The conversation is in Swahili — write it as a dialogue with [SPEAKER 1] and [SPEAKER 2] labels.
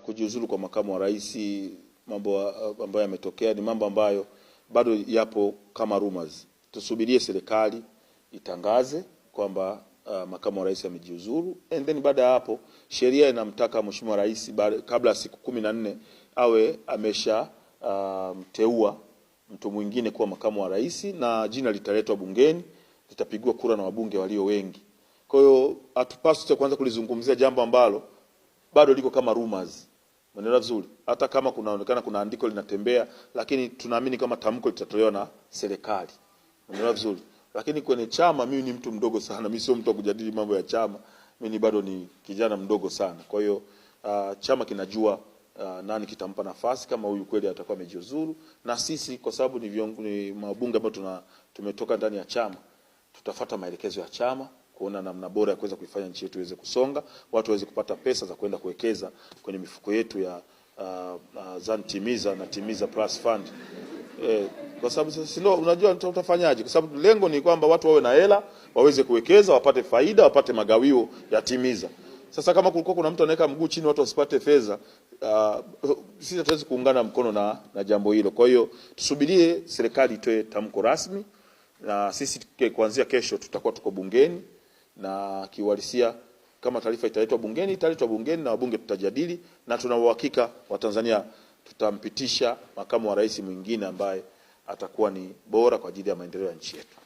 [SPEAKER 1] kujiuzulu kwa makamu wa rais, mambo ambayo yametokea ni mambo ambayo bado yapo kama rumors. Tusubirie serikali itangaze kwamba makamu wa rais amejiuzulu, and then baada ya hapo sheria inamtaka mheshimiwa rais kabla ya siku 14 awe amesha mteua mtu mwingine kuwa makamu wa rais, na jina litaletwa bungeni, litapigwa kura na wabunge walio wengi. Kwa hiyo hatupaswi kuanza kulizungumzia jambo ambalo bado liko kama rumors. Umeelewa vizuri? Hata kama kunaonekana kuna andiko linatembea, lakini tunaamini kama tamko litatolewa na serikali. Umeelewa vizuri? Lakini kwenye chama mimi ni mtu mdogo sana, mimi sio mtu wa kujadili mambo ya chama. Mimi bado ni kijana mdogo sana. Kwa hiyo chama kinajua nani kitampa nafasi kama huyu kweli atakuwa amejiuzuru, na sisi kwa sababu ni viongozi, ni mabunge ambao tumetoka ndani ya chama, tutafuata maelekezo ya chama kuona namna bora ya kuweza kuifanya nchi yetu iweze kusonga, watu waweze kupata pesa za kwenda kuwekeza kwenye mifuko yetu ya Zan Timiza na Timiza Plus Fund. Kwa sababu sasa ndio unajua utafanyaje, kwa sababu lengo ni kwamba watu wawe na hela, waweze kuwekeza, wapate faida, wapate magawio ya Timiza. Sasa kama kulikuwa kuna mtu anaweka mguu chini watu wasipate fedha, sisi hatuwezi kuungana mkono na jambo hilo. Kwa hiyo tusubirie serikali itoe tamko rasmi, na sisi kuanzia kesho tutakuwa tuko bungeni, na kiuhalisia kama taarifa italetwa bungeni, italetwa bungeni na wabunge tutajadili, na tuna uhakika wa Tanzania tutampitisha makamu wa rais mwingine ambaye atakuwa ni bora kwa ajili ya maendeleo ya nchi yetu.